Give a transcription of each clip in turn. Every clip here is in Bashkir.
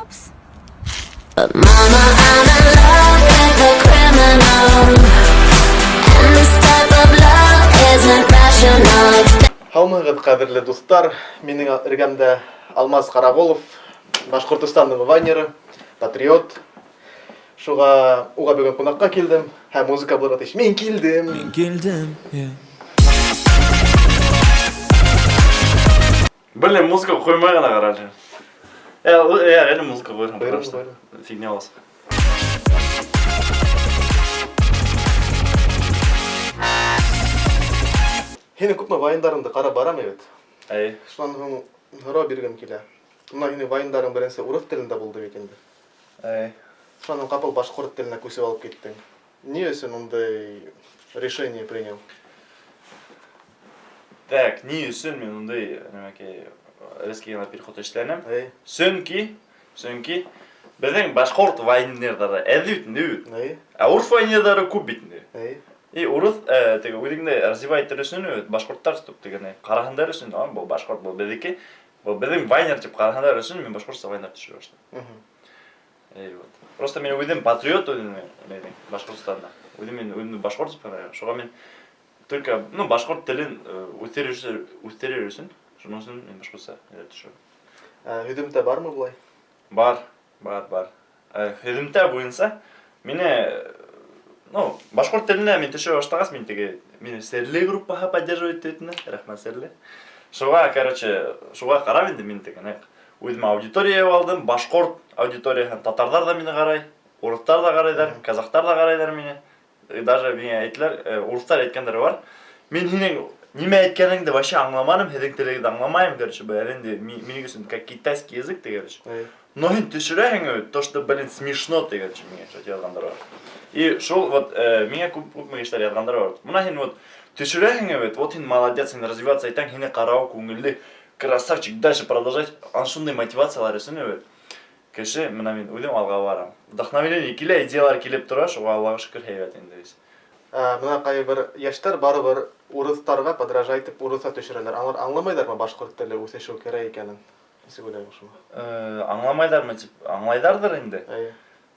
Упс. But mama, I'm in love with a criminal. And this type of love isn't rational. It's Һаумыһығыҙ, ҡәҙерле дуҫтар! Минең эргәмдә Алмаз Ҡарағолов, Башҡортостандың вайнеры, патриот. Шуға уға бөгөн ҡунаҡҡа килдем. Һәм музыка булырға тейеш. Мин килдем. Килдем, yeah. Блин, музыка ҡуймай ғына ҡара әле. Әле музыка ҡуйырһың, Ҡуйырым, потому что ҡуйырым. Фигня буласаҡ. Һинең күпме вайндарыңды ҡарап барам бит. Әй. Шунан һуң һорау биргем килә. Бына һинең вайндарың беренсе урыҫ телендә булды бит инде. Әй. Шунан һуң ҡапыл башҡорт теленә күсеп алып киттең. Ни өсөн ундай решение принял? Так, ни өсөн мин ундай нәмәкәй резкий гына переход эшләнем? Әй. Сөнки беҙҙең башҡорт вайнерҙары әҙ бит инде бит. Әй. Ә урыҫ вайнерҙары күп бит инде. Әй. И урыҫ теге үҙеңде развивать итер өсөн бит, башҡорттар чтоб тегене ҡараһындар өсөн, а, был башҡорт, был беҙҙеке, был беҙҙең вайнер тип ҡараһындар өсөн мин башҡортса вайнер төшөрә башланым. Эй, вот. Просто мин үҙем патриот үҙем нейҙең, Башҡортостанда. Үҙем мин үҙемде башҡорт тип һанайым. Шуға мин только, ну, башҡорт телен үҫтерер өсөн, шуның өсөн мин башҡортса ниләр төшөрәм. Ә, һөҙөмтә бармы былай? Бар, бар, бар. Һөҙөмтә буйынса мине, ну, башҡорт теленә мин төшөрә башлағас, мин теге, мине Серле группаһы поддерживать итте. Рәхмәт, Серле. Шуға, короче, шуға ҡарап инде мин теге, нәҡ үҙемә аудитория алдым, башҡорт аудиторияһын, татарҙар ҙа мине ҡарай, урыҫтар ҙа ҡарайҙар, казахтар ҙа ҡарайҙар мине. И даже миңә әйттеләр, урыҫтар әйткәндәре бар. Мин һинең нимә әйткәнеңде вообще аңламаным, һеҙҙең телегеҙҙе аңламайым, короче, был әле инде минең өсөн как китайский язык, ти, короче. Әй. Но һин төшөрәһең, то, что, блин, смешно, ти, короче, миңә шулай яҙғандар бар. И шул вот, миңә күп кешеләр яҙғандар бар. Бына һин вот төшөрәһең бит, вот һин молодец, һин развиваться итәң, һине ҡарау күңелле, красавчик, дальше продолжать. Ана шундай мотивациялар өсөн бит. Кеше, бына мин үҙем алға барам. Вдохновление килә, идеялар килеп тора, шуға Аллаға шөкөр, һәйбәт инде беҙ. Ә, бына ҡайһы бер йәштәр барыбер урыҫтарға подражать итеп урыҫса төшөрәләр. Алар аңламайҙармы башҡорт теле үҫешеү кәрәк икәнен? Нисек уйлайһың шуны? Аңламайҙармы тип, аңлайҙарҙыр инде. Әйе.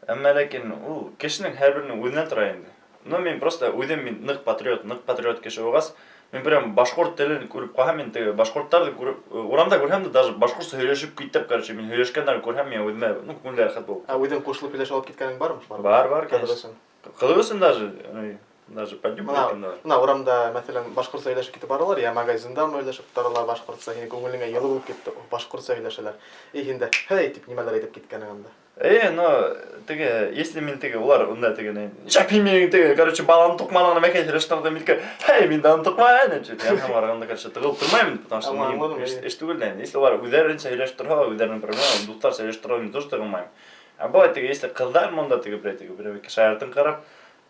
Әммә ләкин ул кешенең һәр беренең үҙенән тора инде. Но мин просто үҙем мин ныҡ патриот, ныҡ патриот кеше булғас, мин прям башҡорт телен күреп ҡалһам, мин теге башҡорттарҙы күреп, урамда күрһәм дә даже башҡортса һөйләшеп китеп, короче, мин һөйләшкәндәрен күрһәм, мин үҙемә, ну, күңелдә рәхәт булып. Ә үҙең ҡушылып һөйләшеп алып киткәнең бармы шулар? Бар, бар, Ҡыҙыҡ конечно. өсөн. Ҡыҙыҡ өсөн даже, ну, даже подъем Бына, иткәндә бар. бына урамда, мәҫәлән, башҡортса һөйләшеп китеп баралар, я магазиндамы һөйләшеп торалар башҡортса, һинең күңелеңә йылы булып китте, башҡортса һөйләшәләр. И һин дә, һей, тип нимәлер әйтеп киткәнең анда. Эй, но теге, если мин теге, улар унда теге, не, ничек мин минең теге, короче, баланы туҡманы нәмәкәй һөйләшеп мин теге, һей, мин дә аны туҡмайым, тип, я һәм арғанда, короче, тығылып тормайым, потому что Аңла- минең аңланым, әйе. эш түгел дә инде. Если улар үҙҙәренсә һөйләшеп торһа, үҙҙәренең проблема, дуҫтар һөйләшеп торһа, мин тоже тығылмайым. Ә былай теге, если ҡыҙҙар монда теге, берәй теге, берәй шаяртын ҡарап,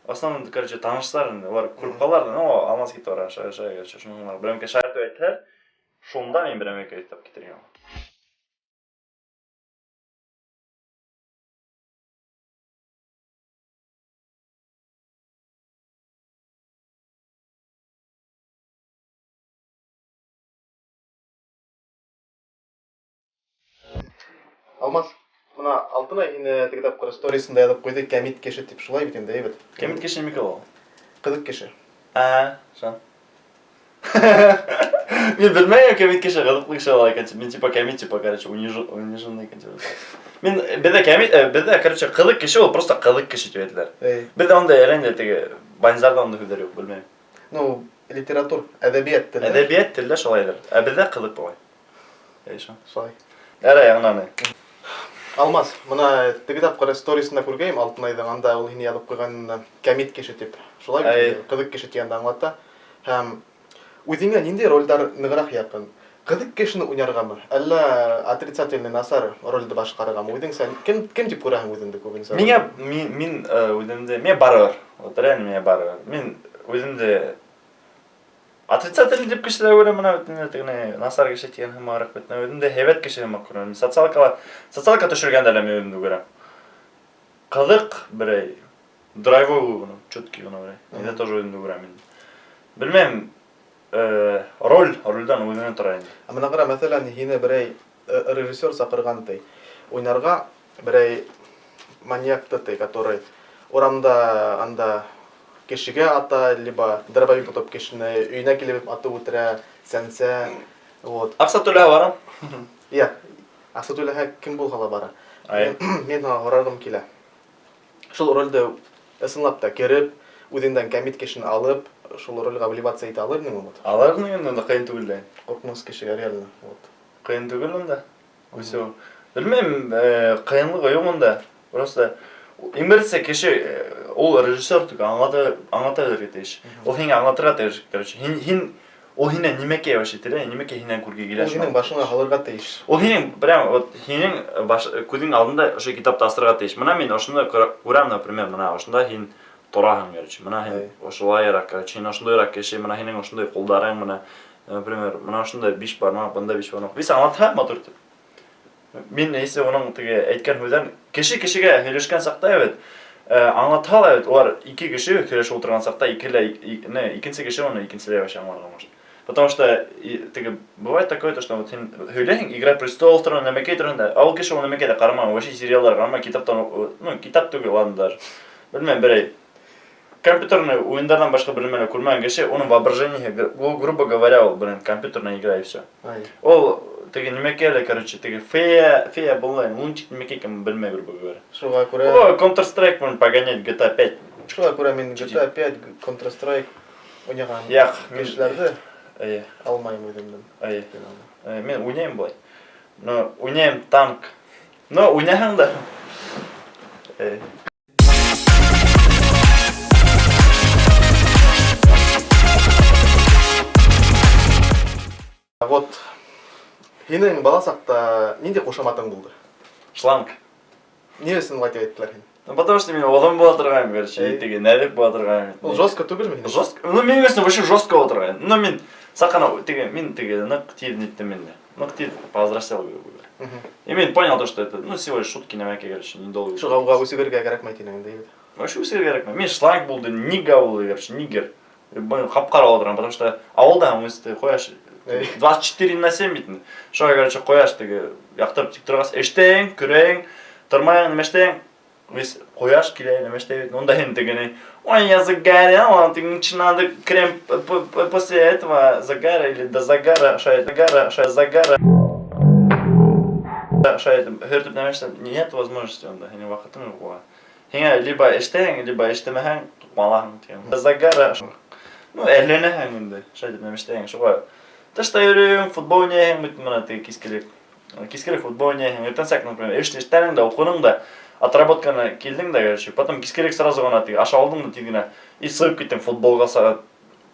в основном, короче, таныштар инде, улар күреп ҡалалар да, ну, Алмаз китеп бара, шай, шай, короче, шуның улар берәмкә шаяртып әйтһәләр, шунда мин берәмкә өҫтәп китергә булам. Алмаз, бына Алтынай һине теге тапҡыр сторисында яҙып ҡуйҙы, кәмит кеше тип, шулай бит инде, әйбәт. Кәмит кеше нимә ул? Ҡыҙыҡ кеше. Ә, шан. Мин белмәйем кәмит кеше, ҡыҙыҡлы кеше ул икән. Мин типа кәмит, типа, короче, униженный икән тип. Мин беҙҙә кәмит, беҙҙә, короче, ҡыҙыҡ кеше ул просто ҡыҙыҡ кеше тип әйтәләр. Эй. Беҙҙә ундай әллә инде теге банзарҙа ундай һүҙҙәр юҡ, белмәйем. Ну, литератур, әҙәбиәт теле. Әҙәбиәт телдә шулайҙыр. Ә беҙҙә ҡыҙыҡ былай. Әй, шул. Шулай. Әле яңынан. Алмаз, бына теге тапҡыр сторисында күргәйем Алтынайҙың, анда ул һине яҙып ҡуйған кәмит кеше тип. Шулай бит Әй. инде, ҡыҙыҡ кеше тигәнде аңлата. Һәм үҙеңә ниндәй ролдәр нығыраҡ яҡын? Ҡыҙыҡ кешене уйнарғамы, әллә отрицательный насар ролде башҡарырғамы? Үҙең сән кем тип күрәһең үҙеңде күбенсә? Миңә, мин, үҙемде, миңә барыбер. Вот реально миңә барыбер. Мин үҙемде отрицательный тип кешеләр күрәм, бына бит инде теге насар кеше тигән һымағыраҡ бит. Үҙемде һәйбәт кеше һымаҡ күрәм. Мин социалка төшөргәндә лә мин үҙемде күрәм. Ҡыҙыҡ берәй, драйвовый ғына, четкий ғына берәй. Мин дә тоже үҙемде күрәм инде. Белмәйем, Роль, рольдән үҙенән тора инде. Ә менә ҡара, мәҫәлән, һине берәй режиссер саҡырған ти, уйнарға берәй маньякты ти, который урамда анда кешегә ата, либо дробовик тотоп кешене өенә килеп атып үтерә, сәнсә, вот. Аҡса түләһә барам. Я, аҡса түләһә кем булһа ла бара. Ай. Мин һиңә һорарғым килә. Шул рольде ысынлап та кереп, үҙеңдән кәмит кешене алып, шул рольгә вливаться итә алыр инеңме вот? Алырмын инде, унда ҡыйын түгел дә. Ҡурҡыныс кешегә реально, вот. Ҡыйын түгел унда. Үсеү. Белмәйем, ҡыйынлығы юҡ унда. Просто иң беренсе кеше ул режиссер түгел, аңлата аңлата белергә тейеш. Ул һиңә аңлатырға тейеш, короче. Һин һин ул һинән нимәкәй вообще теләй, нимәкәй һинән күрге килә. Ул һинең башыңа һалырға тейеш. Ул һинең прям вот һинең баш күҙең алдында ошо китапты асырға тейеш. Мына мин ошондо күрәм, например, мына ошонда һин тораһың, короче. Мына һин ошолайыраҡ, короче, һин ошондойраҡ кеше, мына һинең ошондай ҡулдарың, мына, например, мына ошондай биш бармаҡ, бында биш бармаҡ. Вис аңлатһа матур итеп. Мин если уның теге әйткән һүҙҙән кеше кешегә һөйләшкән саҡта бит, аңлатһа ла бит, улар ике кеше һөйләшеп ултырған саҡта икелә не, икенсе кеше уны икенселәй вообще аңларға может. Потому что теге бывает такое, то, что вот һин һөйләйһең Игра престолов турында, нәмәкәй турында, ә ул кеше ул нәмәкәй ҙә ҡарамай, вообще сериалдар ҡарамай, китаптан, ну, китап түгел, ладно даже. Белмәйем, берәй компьютерный уйындарҙан башҡа бер нәмә лә күрмәгән кеше, уның воображениеһы, грубо говоря, ул, блин, компьютерная игра и все. Ул теге нәмәкәй лә, короче, теге фея, фея булмай, лунтик нәмәкәй икәнен белмәй, грубо говоря. Шуға күрә О, Counter Strike блин, погонять GTA 5. Шуға күрә мин GTA 5, Counter Strike уйнаған Яҡ, мин кешеләрҙе Эйе, алмайым үҙемдән. эйе. Мин уйнайым былай. Но уйнайым танк. Но уйнаһаң да. Эйе. Вот һинең бала саҡта ниндәй ҡушаматың булды? Шланг. Ни өсөн улай тип әйттеләр һине? Ну, потому что мин оҙон була торғайным, короче, теге нәҙек була торғайным. Ул жестко түгелме һинең? Жестко. Ну, минең өсөн вообще жестко була торғайны. Ну, мин саҡ ҡына теге, мин теге ныҡ тиҙ ниттем инде. Ныҡ тиҙ повзрослел, грубо говоря. И мин понял то, что это, ну, всего лишь шутки нәмәкәй, короче, недолго. Шуға уға үсегергә кәрәкмәй тинең инде, егет. Вообще үсергә кәрәкмәй. Мин шланг булды, нига булды, короче, нигер. Ҡап-ҡара була торған, потому что ауылда үҫте ҡояш 24 на 7 бит инде. Шуға, короче, ҡояш теге яҡтырып тик торғас, эштәйең, көрәйең, тормайың, нәмә эштәйең, весь ҡояш килә, нәмә эштәй бит. Унда һин теге ни, ой, я загорел, ты надо крем после этого загара или до загара, шай, загара, шай, загара. Шай, һөртөп нәмә эштәп, нет возможности унда, һинең ваҡытың юҡ уға. Һиңә либо эштәйһең, либо эштәмәһәң, туҡмалаһың тигән. Загара. Ну, әрләнәһең инде, шай дип нәмә эштәйһең. Шуға тышта йөрөйһөң, футбол уйнайһың бит мына теге кискелек. Кискелек футбол уйнайһың. Иртәнсәк, например, эш эштәнең дә, уҡының да, отработканы килдең дә, короче, потом кискелек сразу ғына теге ашап алдың да тиҙ генә и сығып киттең футболға сәғәт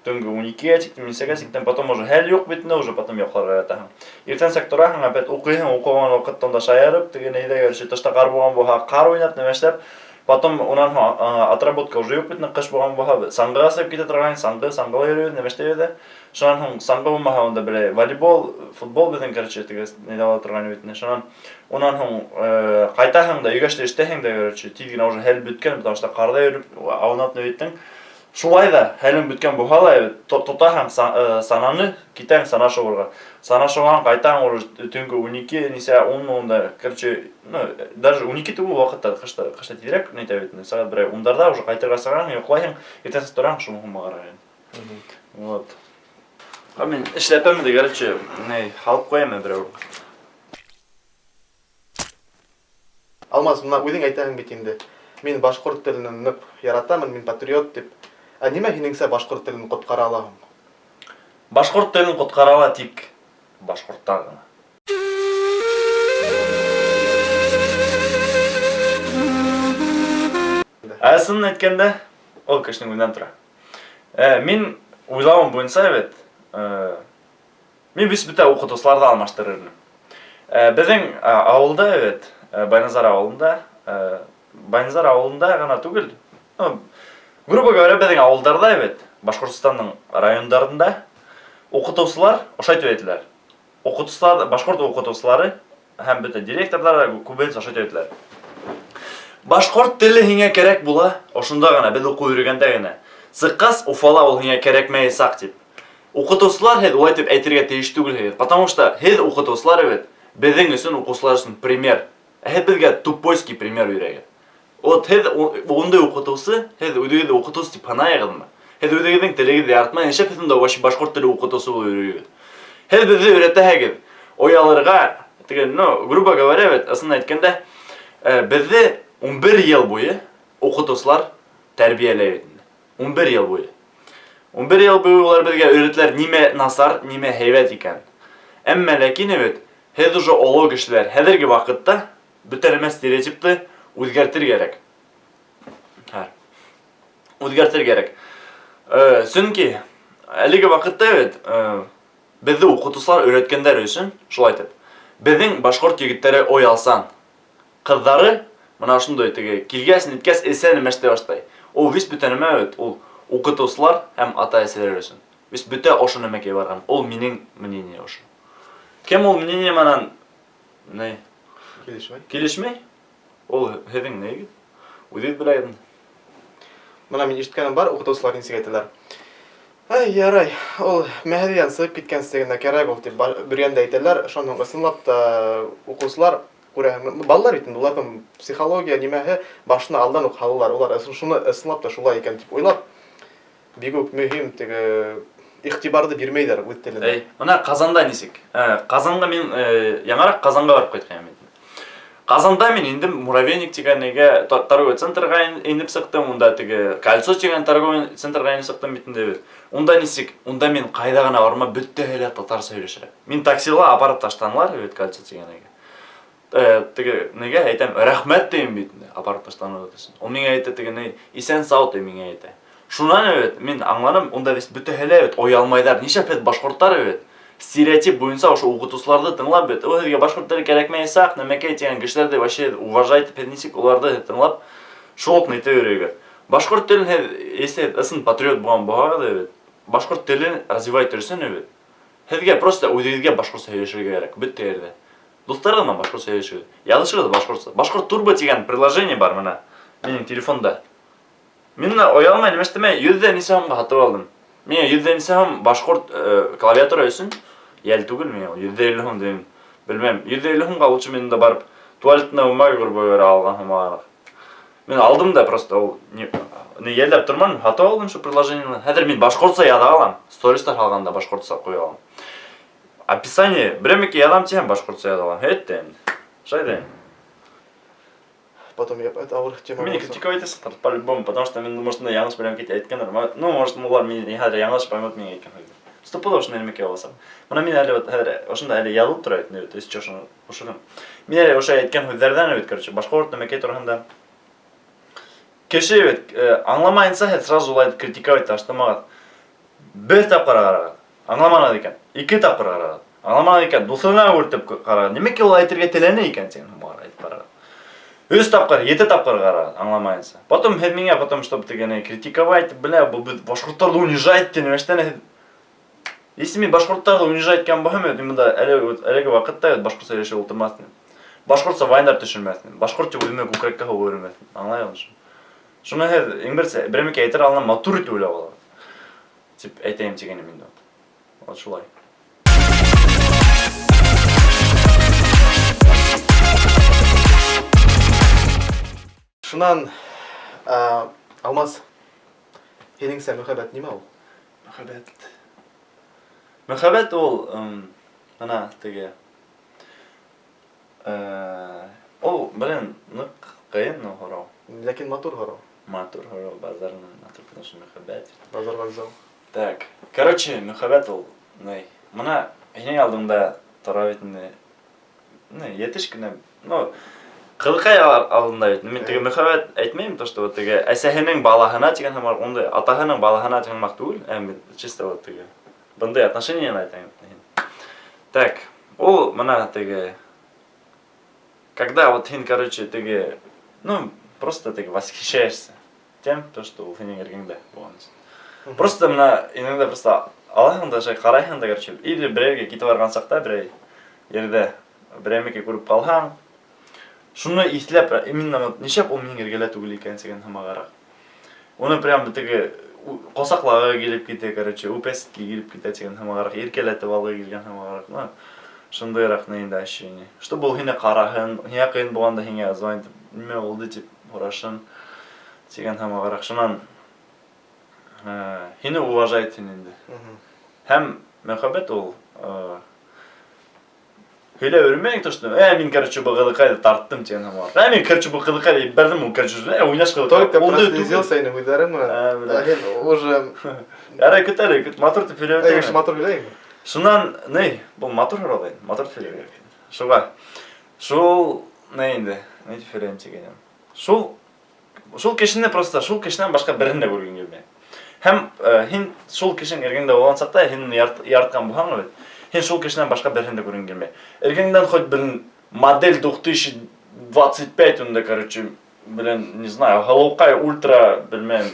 төнгө 12-гә тиклем, нисәгә тиклем, потом уже хәл юҡ бит инде, уже потом йоҡларға ятаһың. Иртәнсәк тораһың, опять уҡыйһың, уҡыған ваҡытта унда шаярып, теге нейҙә, короче, тышта ҡар булған булһа, ҡар уйнап, нәмә эшләп, потом унан һуң отработка уже юҡ бит инде, ҡыш булған булһа, саңғыға сығып китә торғайның, саңғы, саңғыла йөрөйбөҙ, нәмә эшләйбеҙ ҙә. Шунан һуң саңғы булмаһа, унда берәй волейбол, футбол беҙҙең, короче, теге нейҙә була торған бит инде. Шунан унан һуң ҡайтаһың да, өйгә эшләйһең дә, короче, тиҙ генә уже хәл бөткән, потому что ҡарҙа йөрөп, аунап нәмә иттең. Шулай ҙа хәлең бөткән булһа ла, тотаһың сананы, китәһең сана шыуырға. Сана шыуған ҡайтаһың уже төнгө 12, нисә 10 унда, короче, ну, даже 12 түгел ваҡытта, ҡышта, ҡышта тиҙерәк нәйтә бит инде, сәғәт берәй ундарҙа уже ҡайтырға сығаһың, йоҡлайһың, иртәнсәк тораһың, шуның һуң ҡарай. Вот. А мин эшләпәмде, короче, ни, һалып ҡуям берәү. Алмаз, мына үҙең әйтәһең бит инде. Мин башҡорт телен ныҡ яратамын, мин патриот тип. Ә нимә һинеңсә башҡорт телен ҡотҡара ала һуң? Башҡорт телен ҡотҡара ала тик башҡорттар ғына. Ә ысынын әйткәндә, ул кешенең үҙенән тора. Мин уйлауым буйынса бит, мин бит бөтә уҡытыусыларҙы алмаштырыр инем. Беҙҙең ауылда бит, Байназар ауылында, Байназар ауылында ғына түгел, ну, грубо говоря, беҙҙең ауылдарҙа бит, Башҡортостандың райондарында уҡытыусылар ошай тип әйтәләр. Уҡытыусылар, башҡорт уҡытыусылары һәм бөтә директорҙар күбеһенсә ошай тип әйтәләр. Башҡорт теле һиңә кәрәк була, ошонда ғына, беҙ уҡып йөрөгәндә генә. Сыҡҡас, Уфала ул һиңә кәрәкмәйәсәк тип. Уҡытыусылар, һеҙ улай тип әйтергә тейеш түгелһегеҙ. Потому что һеҙ, уҡытыусылар бит, беҙҙең өсөн, уҡыусылар өсөн пример. Ә һеҙ беҙгә тупойский пример бирәгеҙ. Вот һеҙ ундай уҡытыусы, һеҙ үҙегеҙҙе уҡытыусы тип һанайһығыҙмы? Һеҙ үҙегеҙҙең телегеҙҙе яратмай, нишләп һеҙ унда вообще башҡорт теле уҡытыусы булып йөрөйһөгөҙ? Һеҙ беҙҙе өйрәтәһегеҙ оялырға, теге, ну, грубо говоря, бит, ысын әйткәндә, беҙҙе 11 йыл буйы уҡытыусылар тәрбиәләй бит инде. 11 йыл буйы. 11 йыл буйы улар беҙгә өйрәтәләр нимә насар, нимә һәйбәт икән. Әммә ләкин бит һеҙ уже оло кешеләр. Хәҙерге ваҡытта бөтә нәмә стереотипты үҙгәртер кәрәк. Һә. Үҙгәртер кәрәк. Сөнки әлеге ваҡытта бит беҙҙе уҡытыусылар өйрәткәндәр өсөн шулай итеп. Беҙҙең башҡорт егеттәре оялсан. Ҡыҙҙары мына ошондай теге килгәс, ниткәс эсә нәмә эшләй башлай. Ул вис бөтә нәмә бит, ул уҡытыусылар һәм ата-әсәләр өсөн. Вис бөтә ошо нәмәкәй барған. Ул минең мнение ошо. Кем ул мнение менән ни? Килешмәй. Килешмәй? Ул һеҙҙең нигеҙ? Үҙегеҙ беләһегеҙ. Мына мин ишеткәнем бар, уҡытыусылар нисек әйтәләр. Ай, ярай, ул мәһәҙиҙән сығып киткәнсе генә кәрәк ул тип бөргәндә әйтәләр. Шуның ысынлап та уҡыусылар күрәһең, балалар бит инде, уларҙың психология нимәһе башына алдан уҡ һалалар. Улар шуны ысынлап та шулай икән тип уйлап, бик үк мөһим теге иғтибарҙы бирмәйҙәр үҙ теленә. Эй, мына Ҡазанда нисек? Ҡазанға мин яңыраҡ Ҡазанға барып ҡайтҡайным инде. Ҡазанда мин индем Муравейник тигән нигә, торговый центрға инеп сыҡтым, унда теге Кольцо тигән торговый центрға инеп сыҡтым бит инде бит. Унда нисек? Унда мин ҡайҙа ғына барма, бөтәһе лә татарса һөйләшә. Мин таксила апарып ташланылар бит Кольцо тигән нигә. Теге нигә әйтәм, рәхмәт тием бит инде, апарып ташланыу өсөн. Ул миңә әйтә теге ни, исән сау ти миңә әйтә. Шунан бит мин аңланым, унда бит бөтәһе лә бит оялмайҙар. Нишләп беҙ башҡорттар бит стереотип буйынса ошо уҡытыусыларҙы тыңлап бит, ой, һеҙгә башҡорт теле кәрәкмәйәсәк, нәмәкәй тигән кешеләрҙе вообще уважать итеп, нисек уларҙы тыңлап, шул уҡ нитә йөрөйгә. Башҡорт телен һеҙ, если ысын патриот булған булһағыҙ бит, башҡорт телен развивать өсөн бит, һеҙгә просто үҙегеҙгә башҡортса һөйләшергә кәрәк, бөтә ерҙә. Дуҫтарығыҙ менән башҡортса һөйләшегеҙ. Яҙышығыҙ башҡортса. Башҡорт турбо тигән приложение бар мына минең телефонда. Мин мына оялмай нимә эшләмәй, йөҙҙә нисә һумға һатып алдым. Миңә йөҙҙә нисә һум башҡорт клавиатура өсөн йәл түгел миңә ул, йөҙҙә илле һум тием. Белмәйем, йөҙҙә илле һумға лучше мин унда барып туалетная бумага, грубо говоря, алған һумға. Мин алдым да просто ул не йәлләп торманым, һатып алдым шул приложениены. Хәҙер мин башҡортса яҙа алам, стористар һалғанда башҡортса ҡуя алам. Описание, берәмеккә яҙам тиһәм, башҡортса яҙа алам. Әйтте инде. Шулай да инде. Потом я это ауыр тема Мине булса. критиковать итәсәктәр по-любому, потому что мин, может, яңылыш белән китә әйткәндер. Ну, может, улар мине хәҙер яңылыш поймут миңә әйткән һүҙҙе. Стопудово ошондай нәмәкәй булса. Мына мин әле вот хәҙер ошонда әле яҙылып тора бит, то есть ошоно ошоно. Мин әле ошо әйткән һүҙҙәрҙән бит, короче, башҡорт нәмәкәй тураһында. Кеше бит, аңламайынса һеҙ сразу улай критиковать ташламағыҙ. Бер тапҡыр ҡарағыҙ, аңламаны икән. Ике тапҡыр ҡарағыҙ, аңламаны икән. Дуҫына үртеп ҡарағыҙ. Нимәкәй ул әйтергә теләне икән тигән һымаҡ әйтеп ҡарағыҙ. Өс тапҡыр, ете тапҡыр ҡарағыҙ, аңламайынса. Потом һеҙ миңә, потом, чтобы тигән, критиковать, бля, был беҙ башҡорттарҙы унижать тигән нәмәштән һеҙ. Если мин башҡорттарҙы унижать иткән булһам, мин бында әле вот әлеге ваҡытта башҡортса һөйләшеп ултырмаҫ инем. Башҡортса вайндар төшөрмәҫ инем. Башҡорт тип үҙемә күкрәккә һуғып йөрөмәҫ инем. Аңлайһығыҙмы шуны? Шуны һеҙ иң беренсе берәмеккә әйтер алдынан матур итеп уйлап алығыҙ. Тип әйтәйем тигәнем инде. Вот шулай. Шунан, Алмаз, һинеңсә мөхәббәт нимә ул? Мөхәббәт. Мөхәббәт ул, мына теге. Ул, блин, ныҡ ҡыйын ул һорау. Ләкин матур һорау. Матур һорау, базарына матур, потому что мөхәббәт. Базар вокзал. Так, короче, мөхәббәт ул, ни, мына һинең алдыңда тора бит инде. Ни, етеш кенә, ну, ҡыҙыҡай алдында бит. Мин теге мөхәббәт әйтмәйем, то, что вот теге әсәһенең балаһына тигән һымаҡ, ундай атаһының балаһына тигән һымаҡ түгел, ә мин чисто вот теге бындай отношенияны әйтәм. Так, ул мына теге, когда вот һин, короче, теге, ну, просто теге восхищаешься тем, то, что ул һинең эргәңдә булған өсөн. Просто мына иногда просто алаһың да, шулай ҡарайһың да, короче, или берәйгә китеп барған саҡта, берәй ерҙә берәмеккә күреп ҡалһаң, шуны иҫләп, именно вот нишләп ул минең эргәлә түгел икән тигән һымағыраҡ. Уны прям теге Ҡосаҡлағы килеп китә, короче, үпәсе килеп китә тигән һымағыраҡ, иркәләтеп алғы килгән һымағыраҡ. Ну, шундайыраҡ ни инде ощущение. Чтобы ул һине ҡараһын, һиңә ҡыйын булғанда һиңә звонить, нимә булды тип һорашын тигән һымағыраҡ. Шунан һине уважать итһен инде. Һәм мөхәббәт ул һөйләп йөрөмәйең, то что, мин, короче, был ҡыҙыҡайҙы тарттым тигән һымағыраҡ. Мин, короче, был ҡыҙыҡайҙы ебәрҙем, ул, короче, уйнаш ҡыҙыҡай. Только прослезился инде һүҙҙәрең менән. Ә, Һин уже Ярай, көт әле, көт, матур тип һөйләп Әй, үтәйем. Матур һөйләйеңме? Шунан, ни, был матур һорау инде, матур тип һөйләргә кәрәк. Шуға, шул, ни инде, ни тип һөйләйем тигәнем. Шул кешене просто, шул кешенән башҡа береһен дә күргең килмәй. Һәм һин шул кешең эргәңдә булған саҡта, һин уны яратҡан булһаң бит, һин шул кешенән башҡа береһен дә күргең килмәй. Эргәңдән хоть бер модель 2025 унда, короче, блин, не знаю, һылыуҡай ультра, белмәйем,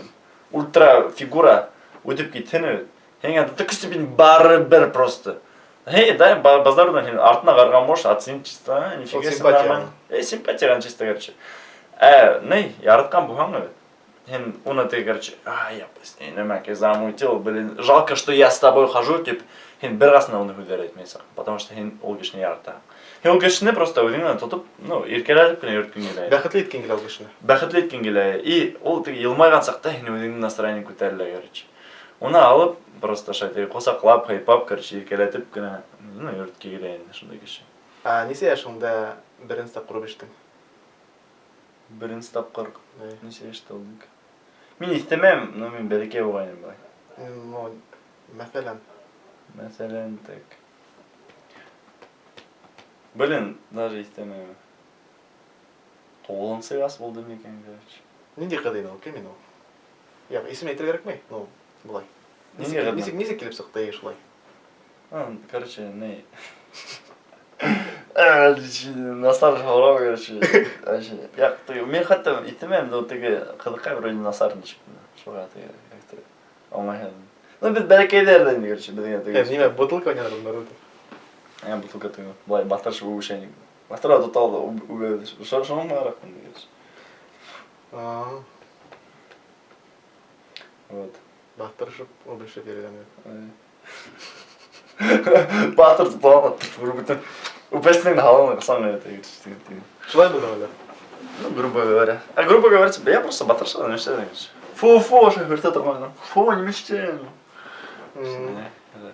ультра фигура үтеп китһен бит. Һиңә до такой степени барыбер просто. Эй, да, базардан һин артына ҡараған можешь, оценить чисто, нифига себе нормально. Эй, симпатия чисто, короче. Ни, яратҡан булһаң бит. Һин уны теге, короче, я с ней нәмәкәй замутил, блин, жалко, что я с тобой хожу, тип, һин бер ҡасан уны һүҙҙәр әйтмәйсең, потому что һин ул кешене яратаһың. Һин ул кешене просто үҙең менән тотоп, ну, иркәләтеп кенә йөрөткөң килә. Бәхетле иткең килә ул кешене. Бәхетле иткең килә. И ул теге йылмайған саҡта һин үҙеңдең настроениең күтәрелә, короче. Уны алып, просто шулай теге ҡосаҡлап, һыйпап, короче, иркәләтеп кенә, ну, йөрөткө килә инде шундай кеше. Ә нисә йәшеңдә беренсе тапҡыр үбештең? Беренсе тапҡыр нисә йәштә булдым икән? Мин иҫтәмәйем, но мин бәләкәй булғайным былай. Ну, мәҫәлән. Мәҫәлән, так. Блин, даже иҫтәмәйем. 9-нсы класс булды микән, короче. Ниндәй ҡыҙ ине ул, кем ине ул? Юҡ, исем әйтергә кәрәкмәй, ну, былай. Ниндәй ҡыҙ? Нисек килеп сыҡты шулай? Короче, не. Насар һорау, короче. Вообще, яҡ, теге, мин хатта иҫтәмәйем, но теге ҡыҙыҡай вроде насар ничек. Шуға теге, как-то оңайһыҙ. Ну, беҙ бәләкәйҙәр ҙә инде, короче, беҙгә теге. Нимә, бутылка уйнарҙыңдар? Бутылка теге, былай баҫтырышып үбешә инек. Баҫтыра тота алды, үбәбеҙ. Шуның мараҡ инде, короче. Вот. Баҫтырышып үбешеп йөрөгән. Баҫтыр тота алды, бөтөн үпәсенең дә һалын ҡысан гына теге, теге, теге. Шулай булды әле? Ну, грубо говоря. А грубо говоря, я просто батырша, нимә эшләдең, короче. Фу, фу, ошо һөртә торған. Фу, нимә эшләйем?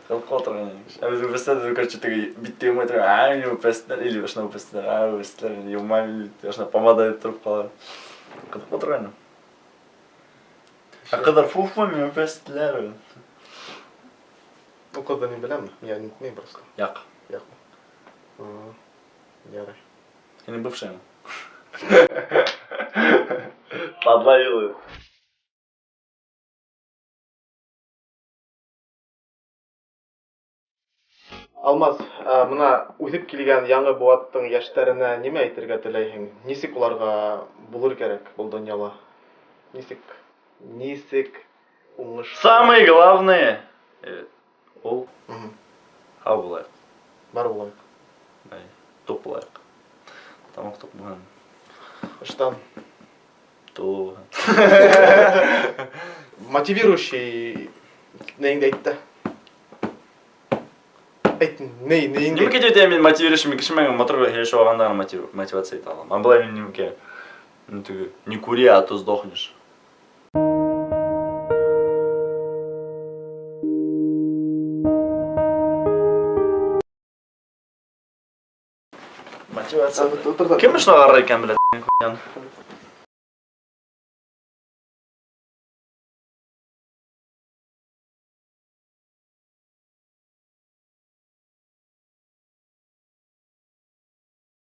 Ҡылып торған. Ә беҙ үбәстәр, короче, теге битте йыумай торған. А, мине үпәстеләр, или ошоно үпәстеләр, а, үбәстеләр, мин йыумайым, битте, ошоно помада тороп ҡала. Ҡыҙыҡ торған. Ә ҡыҙҙар, фу, фу, мине үпәстеләр. Ул ҡыҙҙы мин беләм, я не умею просто. Яҡ. Яҡ. Ярай. Һинең бывшаяң. Подловил. Алмаз, бына үҫеп килгән яңы быуаттың йәштәренә нимә әйтергә теләйһең? Нисек уларға булыр кәрәк был донъяла? Нисек уңыш? Самое главное, ул һау булайыҡ. Бар булайыҡ. Әй, туҡ булайыҡ. Тамаҡ туҡ булһын. Ыштан. Тулы булһын. Мотивирующий нейеңде әйтте. Әйт, нейеңде? Нимә китә мин мотивирующий кеше менән матур һөйләшеп алғанда ғына мотивация итә алам. А былай мин нимәкә? Ну, теге, не кури, а то сдохнешь. Мотивация. Утыр да. Кем эшне ҡарар икән, блядь, хуян?